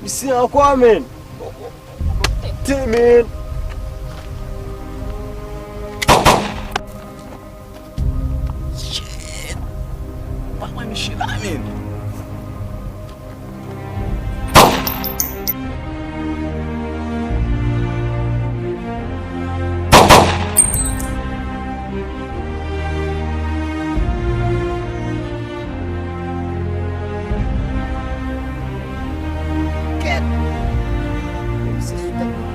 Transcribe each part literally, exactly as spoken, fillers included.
Misye ankò, men. Te, men. Shit. Pa wè misye la, men. Kèt! Misye sou tèt mwen.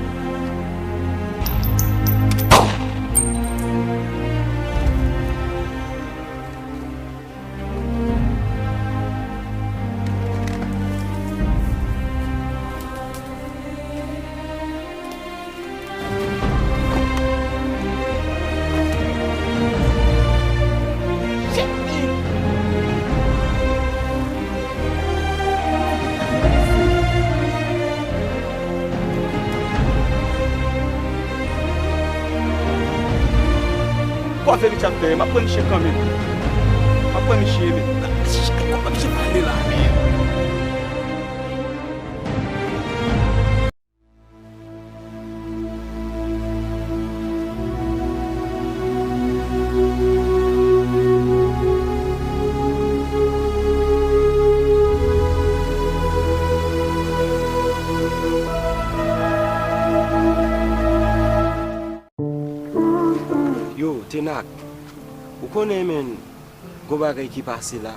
Kòve Richard fè, m ap pran misye kanmenm. M ap pran misye, men. Kòman misye pale la, men? Yo, Tenak, ou konnen, men, gon bagay ki pase la.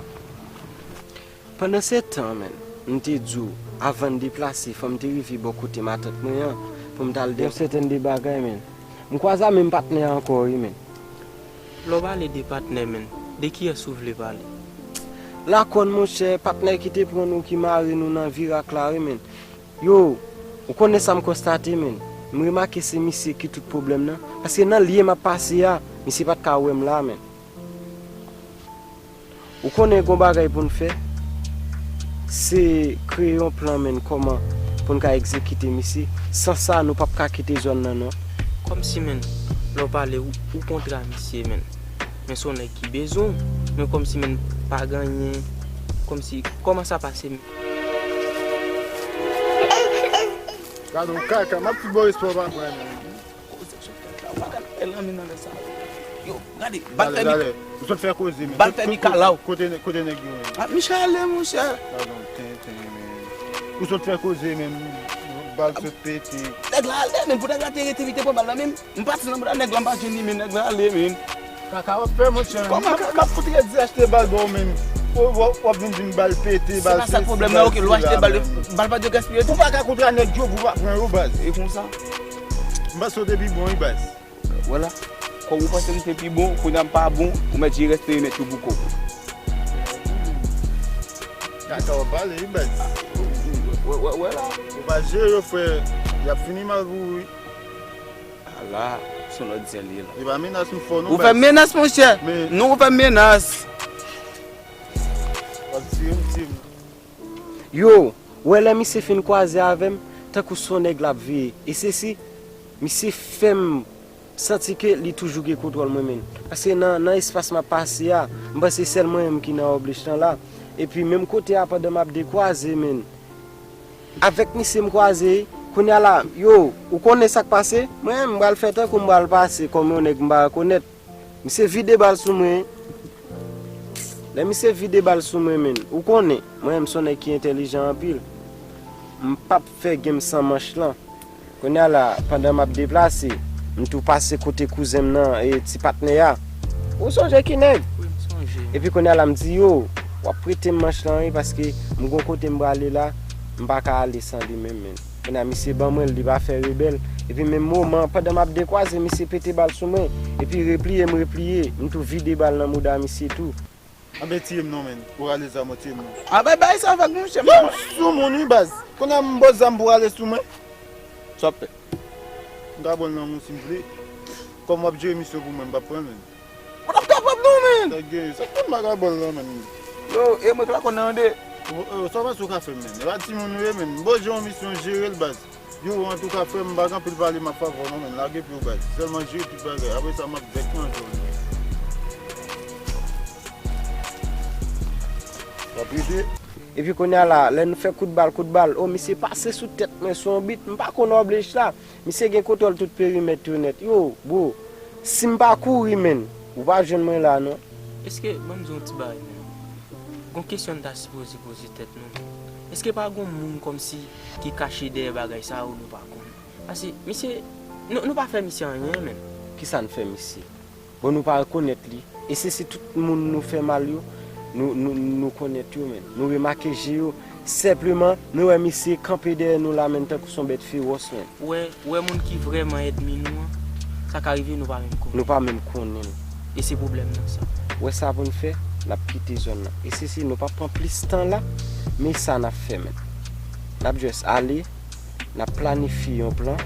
Pandan se tan, men, m te di w, avan n deplase, fò m te rive bò kote matant mwen an, pou m t al de yon sèten de bagay, men. M kwaze a menm patnè a ankò, wi, men. Lè w pale de patnè, men, de kiyès ou vle pale? Lakòn, monchè, patnè ki te pran nou, ki mare nou nan virak la, wi, men. Yo, ou konnen sa m konstate, men. M remake se misye ki tout pwoblèm nan. Paske nan lye m ap pase a, misye pa t ka wè m la, men. Ou konnen gon bagay pou n fè? Se kreye yon plan, men, kòman pou n ka egzekite misye. San sa, nou p ap ka kite zòn nan, non. Kòmsi, men, lè w pale, ou, ou kontra misye, men. Men se yon nèg ki bezwen w, men kòmsi, men, pa gen anyen. Kòmsi, kòman sa pase, men? Gade yon kaka, m ap fout ba w respè w pa kwè nan li. Koze sou tèt la, ou pa ka fè lanmen nan lè sa. Yo, gade, bal fè Mika. Ou sot fè koze, men. Bal fè Mika la. Kote, kote nèg yo, men? Ah, Michel ale, monchè. Gade yon tenten, men. Ou sot fè koze, men. Bal sot pete. Nèg la ale, men, pou nèg la te rete, li te pran bal la, men. M pati nan bouda nèg la, m pa jwenn li, men nèg la ale, men. Kaka w ap fè, monchè. Kòman kaka? M ap fout redi achte bal ba w, men. W, w, w ap vin di m bal pete, bal sesi, bal sela, men. Se pa sa pwoblèm nan, oke, lè w achte bal, bal pa dwe gaspiye tou. Ou pa ka kontra nèg yo pou w pa pran yo, baz. E konsa? M panse w te pi bon, wi, baz. Vwala. Kòm ou panse m te pi bon, kounye a m pa bon, ou mèt jere respè, mèt yo pou kò w. Kaka w ap pale, wi, baz. Wè, wè, wè la. Ou pa jere yo, frè, y ap fini mal pou ou, wi. Ala, se yon lòt zen li ye la. E pa menas m fè w non, baz. Ou fè menas, monchè. Men non, ou fè menas. W ap tire m, tire m. Yo, ou wè lè misye fin kwaze avè m, tankou se yon nèg l ap veye. E sesi, misye fè m santi ke li toujou gen kontwòl mwen, men. Paske nan, nan espas m ap pase a, m panse sèl mwen menm ki nan Oblech lan la. Epi menm kote a, pandan m ap dekwaze, men, avèk misye m kwaze, kounye a la, yo, ou konnen sa k pase? Mwen menm, m pral fè tankou m pral pase kòm yon nèg m pa rekonèt. Misye vide bal sou mwen. Lè misye vide bal sou mwen, men, ou konnen, mwen menm se yon nèg ki entèlijan anpil. M p ap fè game san manch lan. Kounye a la, pandan m ap deplase, m tou pase kote kouzen m nan, e, ti patnè a. Ou sonje ki nèg? Wi, m sonje. Epi kounye a la, m di, yo, w ap prete m manch lan, wi, paske m gon kote m prale la, m pa ka ale san li menm, men. Kounye a, misye ban mwen l, li pa fè rebèl. Epi menm moman, pandan m ap dekwaze, misye pete bal sou mwen. Epi repliye, m repliye, m tou vide bal nan mouda misye tou. Anben, tiye m non, men. Ou rale zam ou, tiye m non. Anben, bay sa fèt, monchè. Yo, m sou moun, wi, baz. Kounye a, m ba w zam pou w rale sou mwen. Sa w ap fè? M ka pran l nan men w si m vle. Kòm w ap jere misyon pou mwen, m p ap pran l, men. Ou t ap kapab non, men. Nèg, sa k fè m pa ka pran l nan men l. Yo, e mwen k lakòn nan de. Yo, sa w panse w ka fè m, men? E pa timoun ou ye, men. M poze yon misyon, jere l, baz. Yo, antouka, frè m, m pa gen anpil pale m ap fè avè w non, men. Lage pye w, baz. Sèlman jere tout bagay. Apre sa, m ap bèk manje w. W ap rete? Epi kounye a la, lè nou fè kout bal, kout bal, o, misye pase sou tèt mwen sou yon bit, m pa konn wè blech la. Misye gen kontwòl tout perimèt yo nèt. Yo, bro, si m pa kouri, menn, ou pa jwenn mwen la, non. Èske, ban m di yon ti bagay, menn. Gon kesyon n ta sipoze poze tèt nou. Èske pa gon moun kòmsi ki kache dèyè bagay sa yo nou pa konnen? Paske, misye, nou, nou pa fè misye anyen, menn. Kisa n fè misye? Bon, nou pa rekonèt li. E se si tout moun nou fè mal yo, nou, nou, nou konèt yo, menn. Nou remake je yo. Senpleman, nou wè misye kanpe dèyè nou la, menn, tankou se yon bèt fewòs, menn. Ou wè, ou wè moun ki vrèman ènmi nou an, sa ka rive nou pa menm konnen. Nou pa menm konnen l. E se pwoblèm nan sa. Ou wè sa pou n fè, n ap kite zòn nan. E se si nou p ap pran plis tan la, men sa n ap fè, menn. N ap just ale, n ap planifye yon plan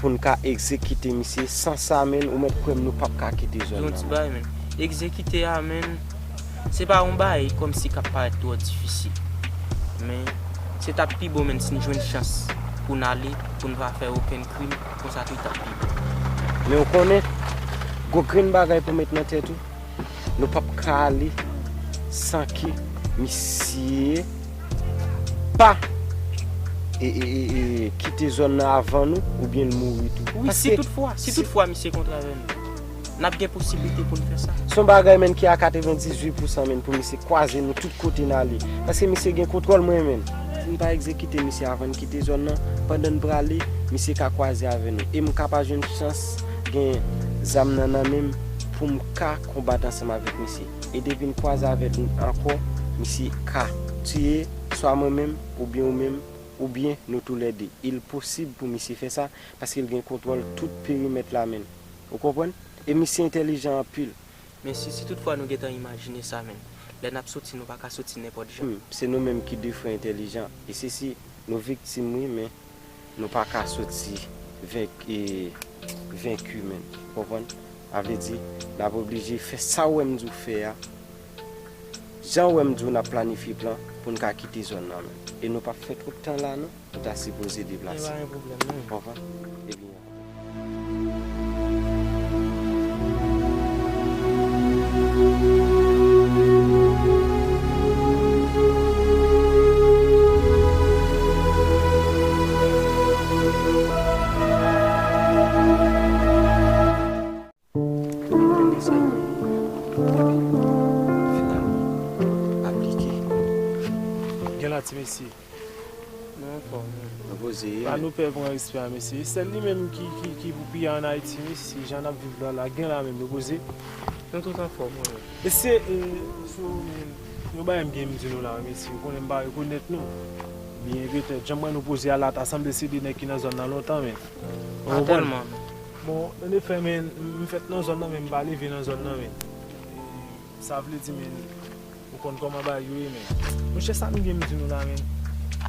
pou n ka egzekite misye. San sa, menn, ou mèt kwè m, nou p ap ka kite zòn nan, menn. Yon ti bagay, menn. Egzekite a, menn, se pa yon bagay kòmsi k ap parèt twò difisil. Men, se t ap pi bon, menn, si n jwenn chans pou n ale, pou n pa fè okenn krim, konsa tou t ap pi bon. Men ou konnen, gon grenn bagay pou met nan tèt ou. Nou p ap ka ale san ke misye pa e, e, e, e, kite zòn nan avan nou, oubyen l mouri tou. Wi, si toutfwa, si toutfwa misye kontre avè nou, n ap gen posiblite pou n fè sa. Se yon bagay, menn, ki a katrevendizuit pousan, menn, pou misye kwaze nou tout kote n ale. Paske misye gen kontwòl mwen, menn. Si n pa egzekite misye avan n kite zòn nan, pandan n prale, misye ka kwaze avè nou. E m ka pa jwenn chans gen zam nan nan men m pou m ka konbat ansanm avèk misye. E depi n kwaze avè l ankò, misye ka tiye swa mwen menm, oubyen ou menm, oubyen nou toulède. Il posib pou misye fè sa, paske l gen kontwòl tout perimèt la, menn. Ou konprann? E misye entèlijan anpil. Men si, si toutfwa nou gentan imajine sa, menn, lè n ap soti, nou pa ka soti nenpòt jan. Hmm, se nou menm ki de frè entèlijan. E se si nou viktim, wi, men nou pa ka soti venk-, e, venki, menn. Ou konprann? A vle di, n ap oblije fè sa w wè m di w fè a. Jan w wè m di w, n ap planifye plan pou n ka kite zòn nan, menn. E nou p ap fè twòp tan la, non. Nou ta sipoze deplase. E pa gen pwoblèm, non. Konprann? Ebyen. Finalman, aplike. Gen la, ti mesye. Nou anfòm, wi. Nou poze ye. Pa nou pè pran risk la, mesye. E sèl li menm ki, ki, ki pou piya ann Ayiti, mesye. Jan n ap viv la, la, gen la menm, nou poze. Nou tout anfòm, wi. Mesye, e, sou, men, yon bagay m gen m di nou la, mesye. Ou konnen m pa rekonèt nou. Byen petèt, jan m wè nou poze a la, ta sanble se de nèg ki nan zòn nan lontan, men. Ou konprann? Tèlman, men. Bon, nan de fè, men, m fèt nan zòn nan, men m pa leve nan zòn nan, men. E, sa vle di, men, ou konn kòman bagay yo ye, men. Monchè, sa m gen m di nou la, men.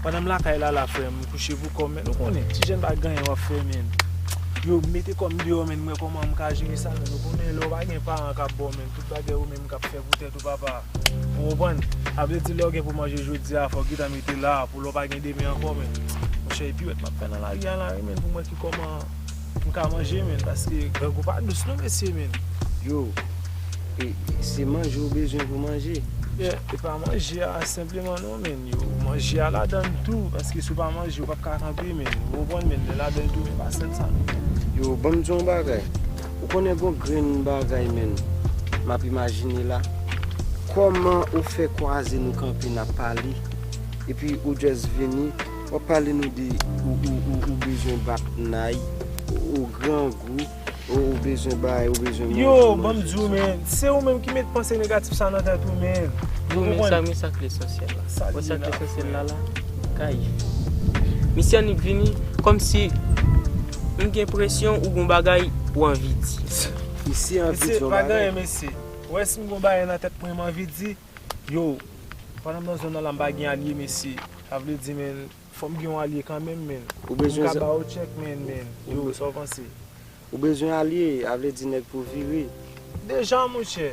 Pandan m lakay la, la, frè m, m kouche pou kò m, men, nou konnen, ti jèn pa gen anyen w ap fè, men. Yo mete kò m deyò, men, m wè kòman m ka jere sa, men, nou konnen, lè w pa gen paran k ap ba w, men, tout bagay ou menm k ap fè pou tèt ou, papa. Ou konprann? Sa vle di, lè w gen pou manje jodi a, fò w gentan mete la, pou lè w pa gen demen ankò, men. Monchè, e piwèt m ap fè nan lari a la, wi, men, pou m wè ki kòman m ka manje, men, paske grangou pa dous non, mesye, men. Yo, e, se manje w bezwen pou manje? Yeah, e pa manje a senpleman non, men, yo. Manje a ladan l tou, paske si w pa manje, w p ap ka kanpe, men. Ou konprann, men, lè ladan l tou, men pa sèl sa non. Yo, ban m di w yon bagay. Ou konnen gon grenn bagay, men, m ap imajine la. Kòman ou fè kwaze nou kanpe, n ap pale, epi ou just vini, w ap pale nou de ou, ou, ou, ou bezwen bat nay, ou, ou grangou, ou, ou bezwen bay, ou bezwen manje, ou bezwen sòti. Yo, ban m di w, men, se ou menm ki met panse negatif sa nan tèt ou, men. Yo, men sa, men sa k lesansyèl la. Sa l ye la, frè. Wè sa k lesansyèl la, la? Kay. Misye annik vini, kòmsi m gen enpresyon ou gon bagay ou anvi di. Misye anvi di yon bagay. Mesye, pa gen anyen, mesye. Ou wè si m gon bagay nan tèt mwen, m anvi di, yo, pandan m nan zòn nan la, m pa gen alye, mesye. Sa vle di, men, fò m gen yon alye kanmenm, men. Ou bezwen... M ka ba w tchèk, men, men. Yo, sa w panse? Ou bezwen alye, a vle di nèg pou vire. Deja, monchè.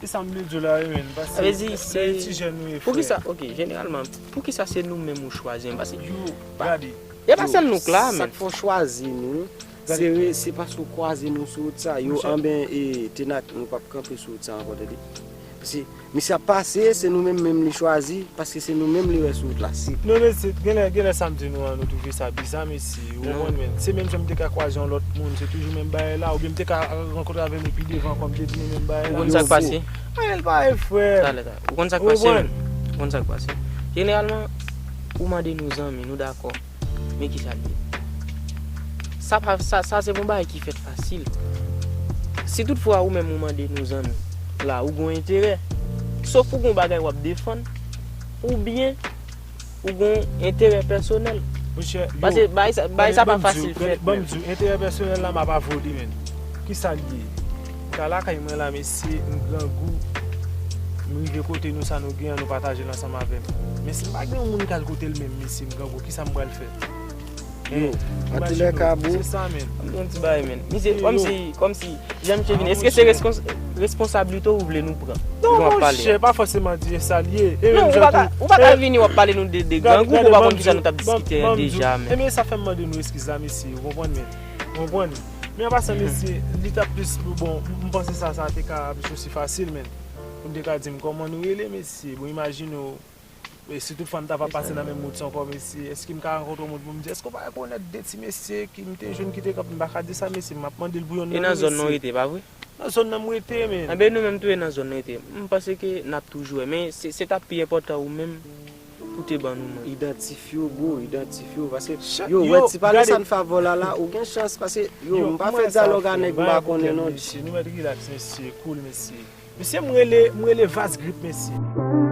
E sa m vle di w la, wi, men. Paske lè ti jèn nou ye, frè. Poukisa, ok, jeneralman, poukisa se nou menm ou chwazi, men? Paske yo, gade. E pa sèl nou k la, men. Sa k fè w chwazi nou, se re-, se paske w kwaze nou sou wout sa. Yo, anben, e, Tenak, nou p ap kanpe sou wout sa ankò, tande. Si misye ap pase, se nou menm menm li chwazi, paske se nou menm li wè sou wout la. Si Non, men se genlè, genlè sa m di nou an, nou twouve sa biza, mesye. Ou konprann, men se menm jan m te ka kwaze yon lòt moun, se toujou menm bagay la, oubyen m te ka rankontre avè l pi devan ankò, m te di nou menm bagay la. Ou konn sa k pase? Anyen l pa ye, frè. Talè, talè. Ou konn sa k pase, men. Ou konn sa k pase. Jeneralman, ou mande nou zanmi, nou dakò. Men kisa l ye? Sa pa sa, sa se pa yon bagay ki fèt fasil. Si toutfwa ou menm ou mande nou zanmi, la ou gon enterè. Sof ou gon bagay w ap defann, oubyen ou gon enterè pèsonèl. Paske bagay sa pa fasil fèt. Ban m di w, enterè pèsonèl la m ap avwe w li menm. Kisa l ye? M ka lakay mwen la, mesye, m grangou. M rive kote nou, sa nou gen an, nou pataje l ansanm avè m. Men si m pa gen yon moun k al kote l menm, mesye, m grangou, kisa m pral fè? Yo, antoulèka, bro. Se sa, men. M di yon ti bagay, men. Misye, kòmsi, kòmsi, jan misye vini, èske se reskonsablite ou vle nou pran? Non, monchè, pa fòseman di e sa l ye. Non, ou pa ka, ou pa ka vini w ap pale nou de, de grangou, ou pa konn kisa nou t ap diskite an deja, men. Ebyen, sa fè m mande nou eskiz la, mesye, ou konprann, men. Ou konprann? Men an pasan, mesye, li t ap plis, bon, m panse sa, sa te ka plis osi fasil, men. Pou n te ka di m kòman nou rele, mesye. Bon, imajine w, e si tout fwa n ta va pase nan menm wout sa ankò, mesye, èske m ka rankontre yon moun pou m di, èske w pa rekonèt de ti mesye ki m te jwenn ki te kanpe? M pa ka di sa, mesye, m ap mande l pou yonn nan yo, mesye. E nan zòn nan w rete, pa vre? Nan zòn nan m rete, men. Anben, nou menm tou e nan zòn nou rete. M panse ke n ap toujou wè, men se, se t ap pi enpòtan ou menm pou te ban nou non. Idantifye w, bro, idantifye w. Paske, yo, wè ti pale sa n favò la la, ou gen chans, paske, yo, m pa fè dyalòg a nèg m pa konnen non. Mesye, nou mèt rilaks, mesye, cool, mesye. Mesye, m rele, m rele Vaz Grip, mesye.